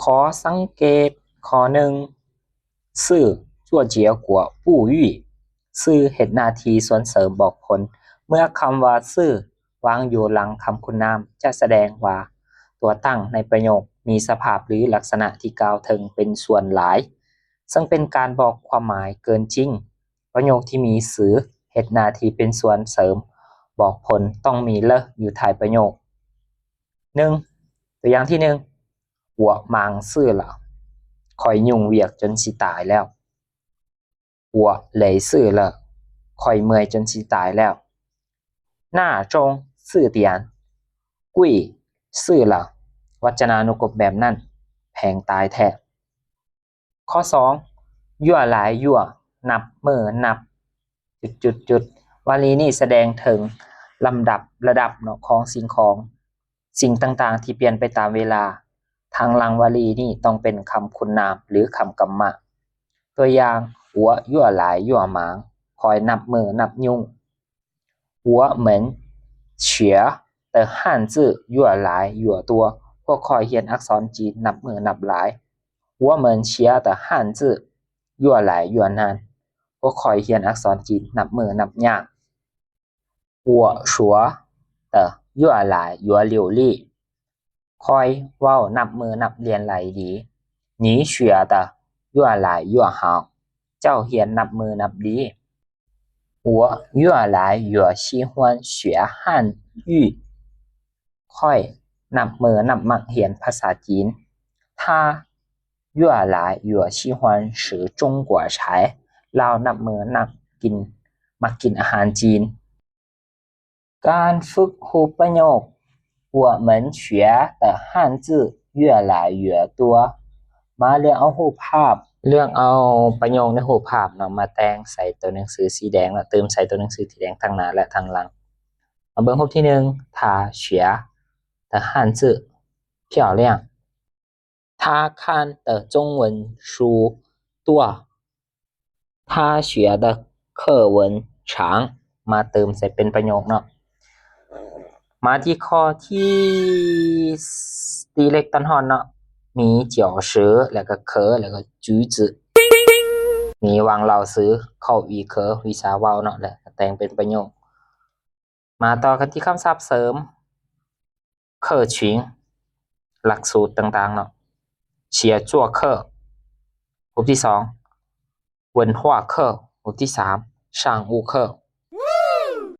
ຂໍສັງເກດຂໍ້ໜຶ່ງ 四做结果不语 四ເຮັດໜ້າທີ່ສ່ວນເສີມບອກຜົນ. ເມື່ອຄຳວ່າ四ວາງຢູ່ຫຼັງຄຳຄຸນນາມ ຈະສະແດງວ່າຕົວຕັ້ງໃນປະໂຫຍກມີສະພາບ ຫຼື ລັກສະນະທີ່ກ່າວເຖິງເປັນສ່ວນຫຼາຍ, ເຊິ່ງເປັນການບອກຄວາມໝາຍເກີນຈິງ. ປະໂຫຍກທີ່ມີ四ເຮັດໜ້າທີ່ເປັນສ່ວນເສີມບອກຜົນ ຕ້ອງມີ了อยู่ท้ายປະໂຫຍກ. ໜຶ່ງ ຕົວຢ່າງທີໜຶ່ງ 我忙死了 ຂ້ອຍຫຍຸ້ງວຽກຈົນຊິຕາຍແລ້ວ. 我累死了 ຂ້ອຍເມື່ອຍຈົນຊິຕາຍແລ້ວ. 那种字典贵死了 ວັດຈະນານຸກົມແບບນັ້ນແພງຕາຍແທ້. ຂໍ້ສອງ 越来越 ນັບມື້ນັບ ຈຸດໆໆ. ວາລີນີ້ສະແດງເຖິງລຳດັບລະດັບເນາະ ຂອງສິ່ງຂອງ ສິ່ງຕ່າງໆທີ່ປ່ຽນໄປຕາມເວລາ. ທາງຫຼັງວາລີນີ້ຕ້ອງເປັນຄຳຄຸນນາມ ຫຼື ຄຳກຳມະ. ຕົວຢ່າງ 我越来越忙 ຂ້ອຍນັບມື້ນັບຫຍຸ້ງ. 我们学的汉字越来越多 ພວກຂ້ອຍຮຽນອັກສອນຈີນນັບມື້ນັບຫຼາຍ. 我们学的汉字越来越难 ພວກຂ້ອຍຮຽນອັກສອນຈີນນັບມື້ນັບຍາກ. 我学的越来越流利 ຂ້ອຍເວົ້ານັບມື້ນັບລ້ຽນໄຫຼດີ. 你学的越来越好 ເຈົ້າຮຽນນັບມື້ນັບດີ. 我越来越喜欢学汉语 ຂ້ອຍນັບມື້ນັບມັກຮຽນພາສາຈີນ. 他越来越喜欢吃中国菜 ລາວນັບມື້ນັບກິນ ມັກກິນອາຫານຈີນ. ການຝຶກຮູບປະໂຫຍກ 我们学的汉字越来越多 ມາເລືອກເອົາຮູບພາບ ເລືອກເອົາປະໂຫຍກໃນຮູບພາບເນາະ ມາແຕ່ງໃສ່ຕົວໜັງສືສີແດງ ແລະ ຕື່ມໃສ່ຕົວໜັງສືທີ່ແດງທັງໜ້າ ແລະ ທັງຫຼັງ. ມາເບິ່ງຮູບທີໜຶ່ງ 他学的汉字漂亮 他看的中文书多 他学的课文长 ມາເຕີມໃສ່ເປັນປະໂຫຍກເນາະ. ມາທີ່ຂໍ້ທີ່ ທີ່ເລັກຕອນຮອດເນາະ มี教室 ແລ້ວກໍ课 ແລ້ວກໍ橘子 ມີ王老师 口语课 ວິຊາເວົ້າເນາະ ແລ້ວກໍແຕ່ງເປັນປະໂຫຍກ. ມາຕໍ່ກັນທີ່ຄຳສັບເສີມ 课程 ຫຼັກສູດຕ່າງໆເນາະ. 写作课 ຮູບທີສອງ 文化课 ຮູບທີສາມ 商务课